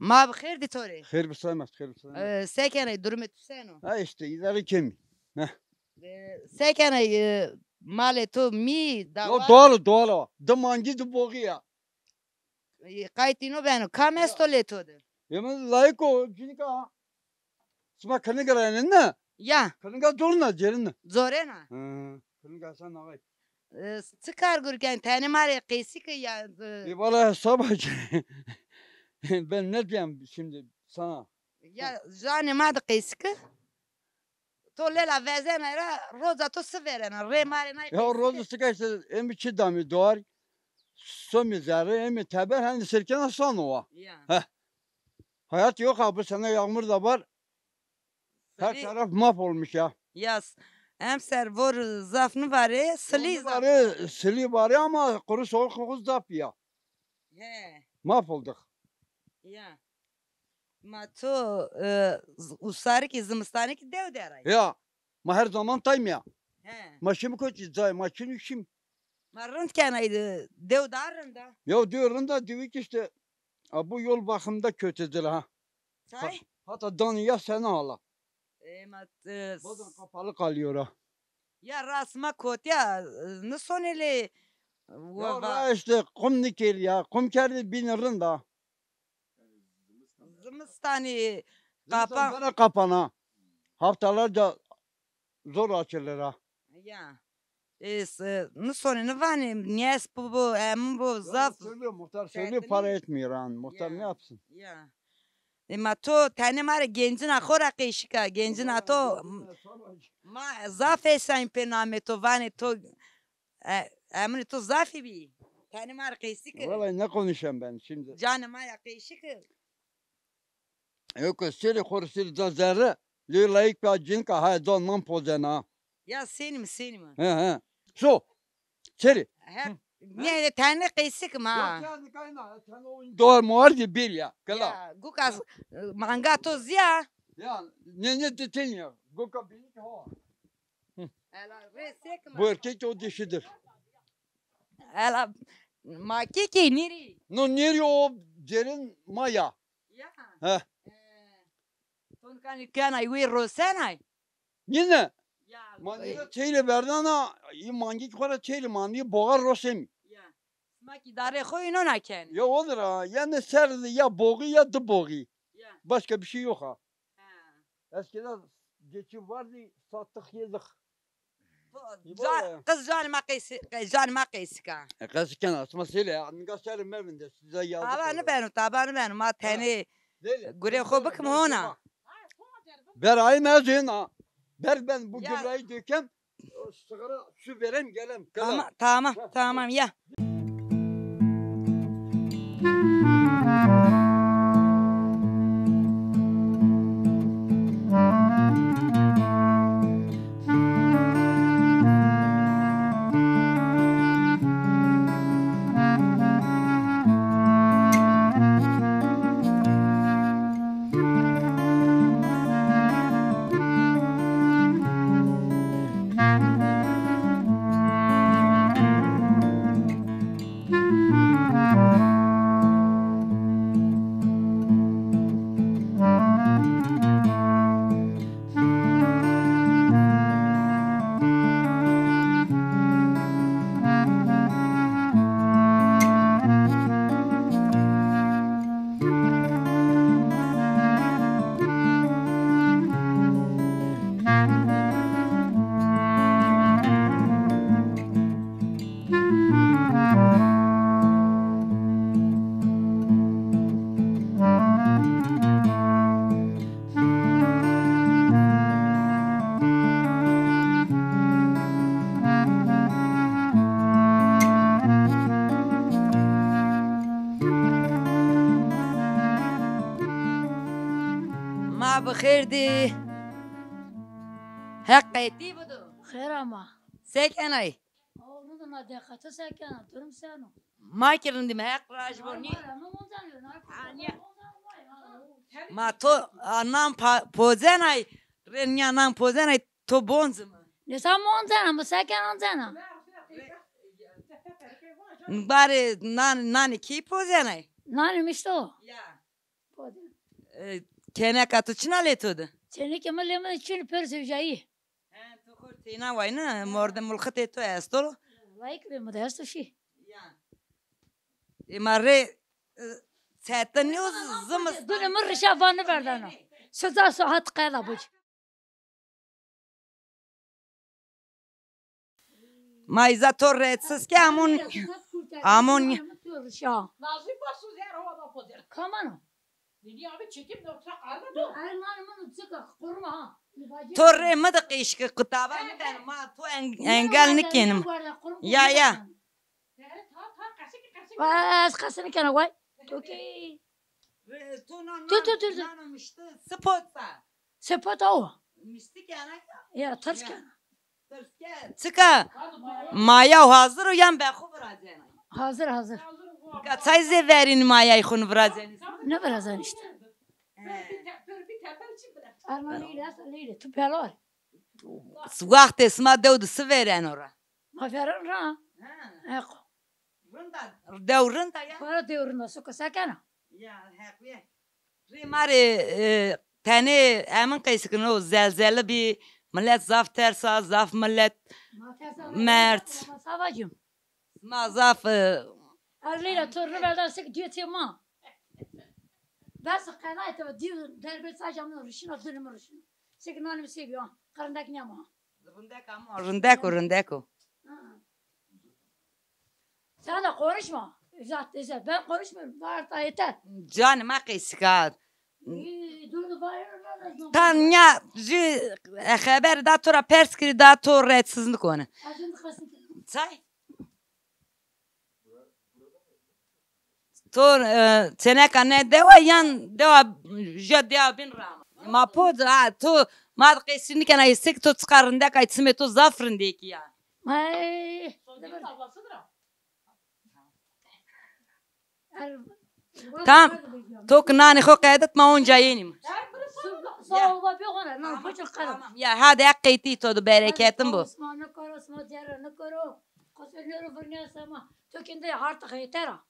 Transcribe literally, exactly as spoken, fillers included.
Ma bi xêr dî to rê. Xêr bi selamet, xêr bi selamet. E, se kenay, durumê tu seno? Ha işte, îdare kemî. Heh. E, se kenay, e, malê to mî, ya, dawar? Doğal, doğal o. Di mangî, di boxî ya. E, qaytîno beno. Kam esto lê to de? Ya, mi layik o, cinîka. Sima kinik ra yenên ne? Ya. Kinika zorna, cêrine. Zorena. Hı, kinika sen ağay. E, çi kar gur ken? Tenê ma rê qeysî ke ya, e, e, valla hesaba ki. Ben ne diyeyim şimdi sana? Ya, janê ma de qeysî ke. To lela vezenay ra, roza to si verena? Rê ma rê nay qeysî ke. Ya roza sika işte, em çi damî doğar. Somî zerre, emî teber, hem de sirkena sano wa. Ya. Heh. Hayat yok ha, bu sene yağmur da var. Her taraf mahvolmuş ya. Ya, s-, emser vor zaf nîvarê, silî zaf. Nîvarê, silî varê ama kuru soğuk koku zaf ya. He. Mahvolduk. Ya. Ma to, e, z-, usarî kî, zimistanî kî dew der ay. Ya. Ma her zaman taym ya. He. Ma şimdi koçi zay, ma şimdi şimdi. Ma rind kenay de, dew daha rind a. Ya diyor rind a, diyor ki işte, a, bu yol bakımda kötüdür ha. Tay? Ha-, hatta danı ya sene hala. E, ma, e, bazen kapalı kalıyor ha. Ya rast ma kotîya, e, nisonê lê. Ya ra işte kum nikir ya, kum kerdi bin rind a. Zimistanî. Zimistan kapan. Bana kapana. Haftalarca zor açılır ha. Ya. E, s-, nisonê nivanê, niyes bu, bu, em bu, zaf. Söylüyor, muhtar söylüyor, para etmiyor ha. Muhtar ne yapsın? Ya. E, ma to tenê ma rê gencina xo ra qeşika, gencina to. Ma zaf esayn pê namê to, vanê to. E, emrê to zafî bî. Tenê ma rê qeysî ki. Vallahi ne konuşayım ben şimdi? Canê ma ya qeysî ki. Yok, sêrê xo rê sêrê da zerre. Lê layik ba cinka ha da nan pozena. Ya senî mi, senî mi? He, he. So. Sêrê. He. Ne, ne, tenê qeysî ki ma. Ya tenê kayna, tenê o doğar muar de bir ya. Kala. Ya, guka, e, manga to zî ya. Ya, ne, ne de ten ya. Guka bir ki ha. Ela rê sek ma. Bu erkek o dişidir. Ela ma kî kî nîrî? No nîrî o cêrin ma ya. Ya. He. E, ton kanî kenay wî rosenay? Nîne? Ya. Ma nîne teyle verdana, î mangî ki xora teyle mangî boğa rosemî. Ya. Sima kî darê xo îno na kenî. Ya odur ha. Yani serdi ya boği ya di boği. Ya. Başka bir şey yok ha. Ha. Eskiden geçim vardı, sattık, yedik. Can, qız canê ma qeysî, qe-, canê ma qeysî ka. E, qeysî kena, sima sêle, nika serê mevinde, size yazık. Taba nibeno, taba nibeno, ma tenê gurê xo bikim hona. Ber ayım ez hona. Ber ben bu gübreyi dökem, o sigara su verem gelem. Tamam, tamam, tamam ya. Ma bi xêr dî. Heq qetî bido. Xêr ama. Se kenay? Aw, rind a, ma deqete se kena, durum seno? Ma ki rindîme, Heq raj bo. Nî? Ma to, a, nan pa-, pozenay, rê nîya nan pozenay, to bonzi mi? Nêsa monzena, mi se kena onzena? Barê nan, nanê kî pozenay? Nanê mi işte o. Ya. Pozenay. E, keneka tu çina lê to de? Çênekê mi lê mi de çin, pêro zewjayî. He, tu xo teyna way ne? Mordem mulxitê to esto? Layik lê mi de esto şî. Ya. Ê ma rê, e, çetin nîyo, zimistan. Dune mi rişa va niverdana. Seza saat qeda buc. Ma îza to rahatsız ke amon, amon. Nazî basu zer hava da poder. Kamano. Dili abi çekim de uçak arma da. Erman mı çıka kurma ha. To rê mi de qeşke qutaba mi ben ma to en-, engel nikênim. Ya, ya. Ez qesî nikena way. To ki. Tu, tu, tu, tu. Spota. Spota o. Ya, ters kena. Çika maya hazir o yan be xo virazenay? Hazir, hazir. Ka çay zê verîn mayay xo virazenî? Ne virazen işte. Erman Leyla, Leyla, tu pelor. Waxtê sima dew de si vêreno ra? Ma vêren ra. Eqo. Rinda, dew rinda ya. Para dew rinda, suka se kena? Ya, heq ye. Rê ma rê, e, tenê emin qeysik no, zelzele bî, millet zaf tersa, zaf millet merd. Ma savacım. Ma zaf, e, Erlîla torunu verdan sik diyetê ma. Bes qedayê te diyo derbê sacamın rişino, dönümü rişino. Sik nanım seviyor. Qırındak ne ma? Rindek ama, rindek o, rindek o. Sen de konuşma. Uzat, uzat. Ben konuşmuyorum. Varsa yeter. Canım, ha qeysik ha. Tan ya jü, e, xeber da to ra pers kiri da to rahatsız nikone. Çay? To, e, çêneka ne dewa yan dewa, jü dewa bin ra? Ma pod, ha, to, ma qeysik nikena, sik to çiqa rindek ay, çimê to zaf rindekî ya. Ay. Tam, to ki nanê xo qedit ma onca yenîm. Sağ ol, bir ona, lan, koçum, karım. Ya, hadi ek qeytî to de bereketin bu. Osman, ne koro, Osman, zerre, ne koro. Kosonero vırnesa ma. To kinde artık yeter ha.